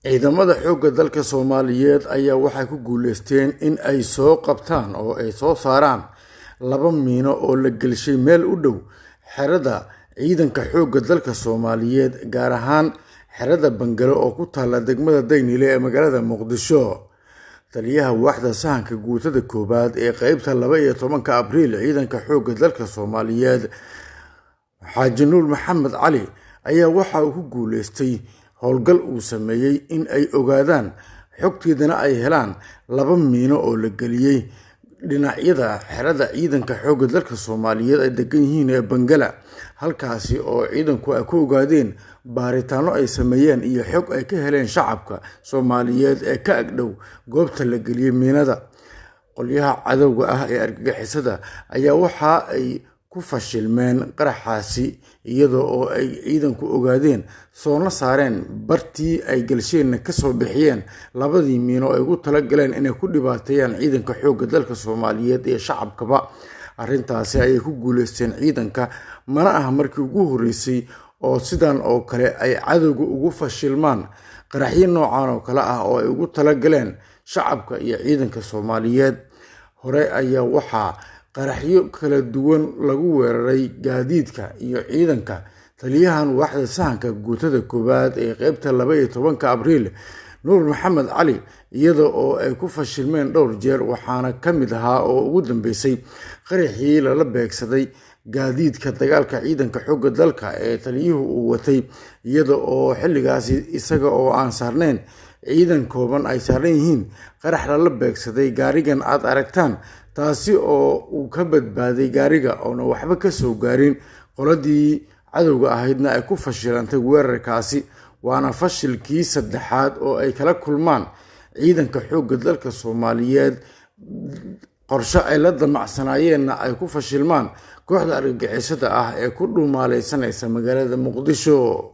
Ciidamada xoogga dalka Soomaaliyeed ayaa waxay ku guuleysteen in ay soo qabtaan oo ay soo saaraan laba miino oo la gelshay meel u dhow xerada ciidanka xoogga dalka Soomaaliyeed, gaar ahaan xerada Bangale oo ku taalla degmada Daynile ee magaalada Muqdisho. Taliyaha waaxda sahanka guutada koowaad ee qeybta 12-ka Abriil ciidanka xoogga dalka Soomaaliyeed, Xaaji Nuur Maxamed Cali, ayaa waxa uu ku guuleystay howlgal uu sameeyey in ay ogaadaan xogteedana ay helaan laba miino oo la geliyey dhinacyada xerada ciidanka xoogga dalka Soomaaliyeed ay degan yihiin ee Bangala, halkaasi oo ciidanku ay ku ogaadeen baaritaano ay sameeyeen iyo xog ay ka heleen shacabka Soomaaliyeed ee ka agdhow goobta la geliyey miinada. Qolyaha cadowga ah ee argagixisada ayaa waxa ay ku fashilmeen qaraxaasi, iyada oo ay ciidanku ogaadeen soona saareen bartii ay galsheenna kasoo bixiyeen labadii miino ay ugu talagaleen inay ku dhibaateeyaan ciidanka xoogga dalka Soomaaliyeed ee shacabkaba. Arrintaasi ayay ku guuleysteen ciidanka, mana aha markii ugu horreysay oo sidan oo kale ay cadowga ugu fashilmaan qaraxyo noocan oo kale ah oo ay ugu talagaleen shacabka iyo ciidanka Soomaaliyeed. Hore ayaa waxaa qaraxyo kala duwan lagu weeraray gaadiidka iyo ciidanka taliyahan waaxda sahanka guutada koowaad ee qeybta 12-ka Abriil, Nuur Maxamed Cali, iyada oo ay ku fashilmeen dhowr jeer, waxaana ka mid ahaa oo ugu dambeysay qaraxii lala beegsaday gaadiidka dagaalka ciidanka xoogga dalka ee taliyuhu uu watay, iyada oo xilligaasi isaga oo aan saarnayn ciidan kooban ay saaran yihiin qarax lala beegsaday gaarigan aad aragtaan, taasi oo uu ka badbaaday gaariga oona waxba kasoo gaarin, qoladii cadowga ahaydna ay ku fashilantay weerarkaasi. Waana fashilkii saddexaad oo ay kala kulmaan ciidanka xoogga dalka Soomaaliyeed, qorshe ay la damacsanaayeenna ay ku fashilmaan kooxda argagixisada ah ee ku dhumaaleysanaysa magaalada Muqdisho.